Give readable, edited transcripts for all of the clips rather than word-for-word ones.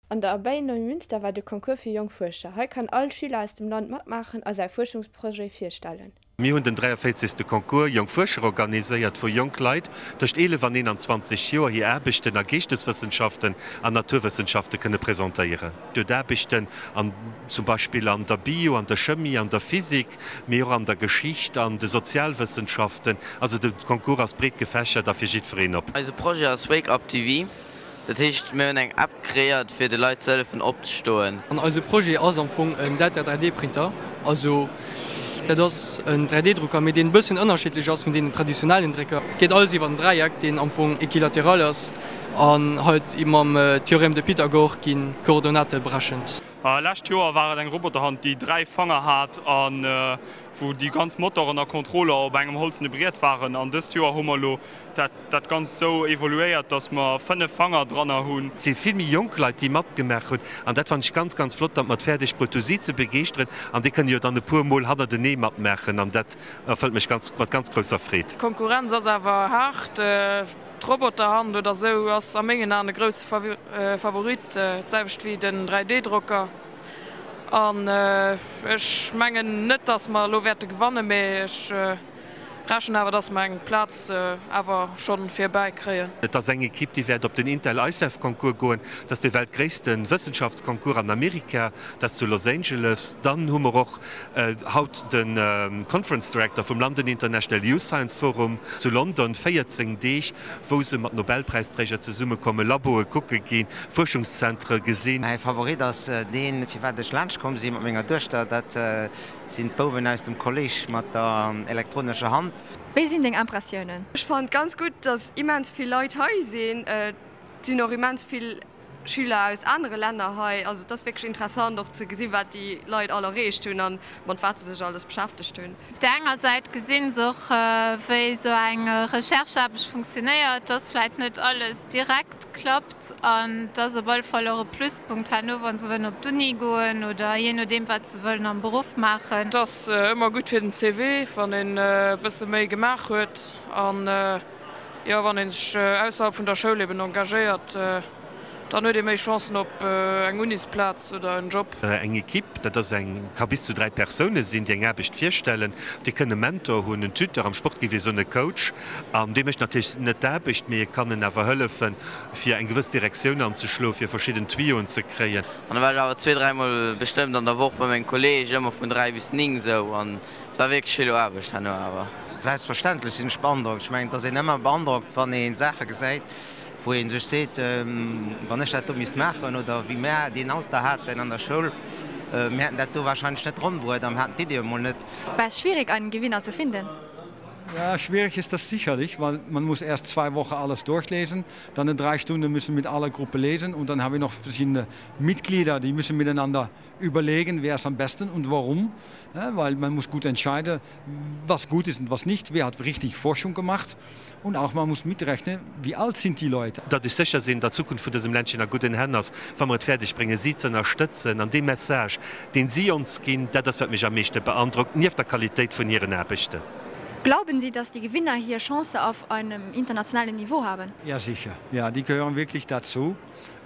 An der Abbaye Neumünster war de Concours fir jonk Fuerscher. Hei kann all Schüler aus dem Land matmaachen a säi Fuerschungsprojet virstellen. Mir hunn den 43. Concours Jonk Fuerscher organiséiert, wou jonk Leit tëscht 11 an 21 Joer hir Aarbechten a Geeschteswëssenschaften an Naturwëssenschafte kënne presentéieren. Huet Aarbechten an zum Beispill an der Bio, an der Chemie, an der Physik, mee och an der Geschicht, an de Sozialwëssenschaften. Also de Concours ass breet gefächert a fir jiddwereen op. Eise Projet ass Wake Up TV. Dat heescht, mir hunn eng App kreéiert, fir de Leit ze hëllefen opzestoen. An eise Projet ass am Fong en Delta 3D Printer. Also dat ass en 3D Drucker, mee deen e bësschen ënnerschiddlech ass vun deenen traditionellen Drécker. Et geet alles iwwer en Dräieck, deen am Fong equilateral ass an halt mam Théorème de Pythagore ginn d'Koordonate berechent. Lescht Joer war et eng Roboterhand, déi 3 Fanger hat a wou déi ganz Motoren a Controller op engem holzene Briet waren. An dëst Joer hu mer elo dat dat Ganzt esou evoluéiert, dass mer 5 Fanger dranner hunn. Et si vill méi jonk Leit, déi matgemaach hunn an dat fannen ech ganz, ganz flott, datt mer et fäerdeg bruet hu si ze begeeschteren an déi kënne jo dann e puer Mol hannertenee matmaachen an dat erfëllt mech ganz mat ganz grousser Freed. D'Konkurrenz ass awer haart. D'Roboterhand oder sou ass a mengen Aen e grousse Favorit, d'selwecht wéi den 3D-Drocker. An ech mengen net, dass mer elo wäerte gewannen, mee ech rechnen awer, dass mer eng Plaz awer schonn virbäi kréien. Et ass eng Ekipp, déi wäert op den Intel ISEF Concours goen. Dat ass dee weltgréisste Wëssenschaftsconcours an Amerika. Dat ass zu Los Angeles. Dann hu mer och haut de Conference Director vum London International Youth Science Forum zu London, 14 Deeg, wou se mat Nobelpräisträger zesummekommen, Laboe kucke ginn, Fuerschungszentere gesinn. Mäi Favorit ass deen, firwat ech laanscht komm si mat menger Duechter, dat sinn d'Bouwen aus dem Kolleg mat der elektronescher Hand. Wéi sinn deng Impressiounen? Ech fannen et ganz gutt, dass immens vill Leit hei sinn. Et sinn och immens vill Schüler aus anere Länner hei. Also et ass wierklech interessant och ze gesi wat déi Leit all erreecht hunn an mat wat se sech alles beschäftegt hunn. Op där enger Säit gesinn se och wéi esou eng Rechercheaarbecht funktionéiert, dass vläit net alles direkt klappt an et ass op alle Fall och e Pluspunkt herno wa se wëllen op d'Uni goen oder jee nodeem wat se wëllen am Beruff maachen. Et ass ëmmer gutt fir den CV wann een e bësse méi gemaach huet an jo wann ee sech ausserhalb vun der Schoul eben engagéiert. Dann huet ee méi Chancen op eng Unisplaz oder en Job. Eng Ekipp, dat ass eng, ka bis zu 3 Persoune sinn, déi eng Aarbecht virstellen. Déi kënnen e Mentor hunn, en Tuteur, am Sport géif ee soen e Coach. An dee mécht natierlech net d'Aarbecht, mee e kann en awer hëllefen, fir eng gewëss Direktioun anzeschloen, fir verschidden Tuyauen ze kréien. An da war ech awer zwee, dräimol bestëmmt an der Woch bei mengem Kolleg, ëmmer vun 3 bis 9 sou. An et war wierklech vill Aarbecht herno awer. Selbstverständlech sinn ech beandrockt. Ech mengen, et ass een ëmmer beandrockt, wann ee Saache gesäit, wou ee sech seet, wann ech dat do misst maachen oder wéi mär deen Alter haten an der Schoul, mir hätten dat do wahrscheinlech net ronn bruet a mir haten d'Idee emol net. War es schwierig einen Gewinner zu finden? Ja, schwierig ist das sicherlich, weil man muss erst zwei Wochen alles durchlesen, dann in drei Stunden müssen mit aller Gruppe lesen und dann haben wir noch verschiedene Mitglieder, die müssen miteinander überlegen, wer ist am besten und warum, weil man muss gut entscheiden, was gut ist und was nicht, wer hat richtig Forschung gemacht und auch man muss mitrechnen, wie alt sind die Leute. Datt ech sécher sinn, datt d'Zukunft vun dësem Ländchen a gudden Hänn ass, wa mer et fäerdeg bréngen, si ze ënnerstëtzen. An dee Message, deen si ons ginn, dat ass, wat mech am meeschte beandrockt, nieft der Qualitéit vun hiren Aarbechten. Glauben Sie, dass die Gewinner hier Chance auf einem internationalen Niveau haben? Ja, sicher. Ja, die gehören wirklich dazu.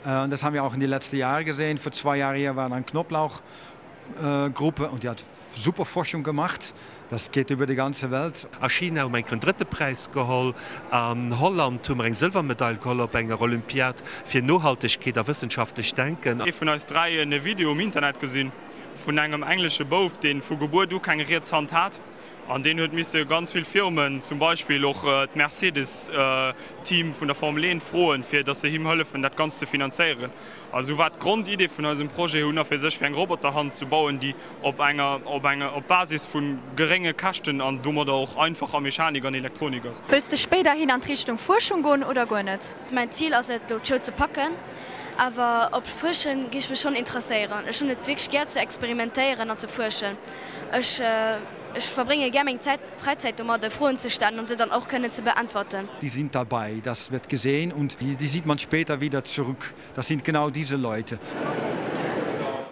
Und das haben wir auch in die letzten Jahre gesehen. Vor zwei Jahren hier war ein Knoblauchgruppe und die hat super Forschung gemacht. Das geht über die ganze Welt. A China hu mer enk en drëtte Präis geholl. An Holland hu mer eng Sëlwermedail geholl op enger Olympiad fir Nohaltegkeet a wëssenschaftlecht Denken. Ee vun eis 3 en Video um Internet gesinn vun engem englesche Bouf, deen vu Gebuert u keng riets Hand hat an deen huet misse ganz vill Firmen, zum Beispill och d'Mercedes Team vun der Formel 1 froen, fir dass se him hëllefen dat Ganzt ze finanzéieren. A sou war d'Grondidee vun eisem Projet un a fir sech, fir eng Roboterhand ze bauen, déi op enger op enger op Basis vu gerénge Käschten an domadder och einfacher Mechanik an Elektronik ass. Wëlls de spéiderhin an d'Richtung Fuerschung goen oder guer net? Mäin Zil ass et, elo d'Schoul ze packen, awer op Fuerschen géif ech mech schonn interesséieren. Ech hunn et wierklech gär ze experimentéieren an ze fuerschen. Ech ech verbrénge gär meng Zäit, Fräizäit domadde Froen ze stellen an se dann och kënnen ze beäntwerten. Die sind dabei, das wird gesehen und die sieht man später wieder zurück. Das sind genau diese Leute.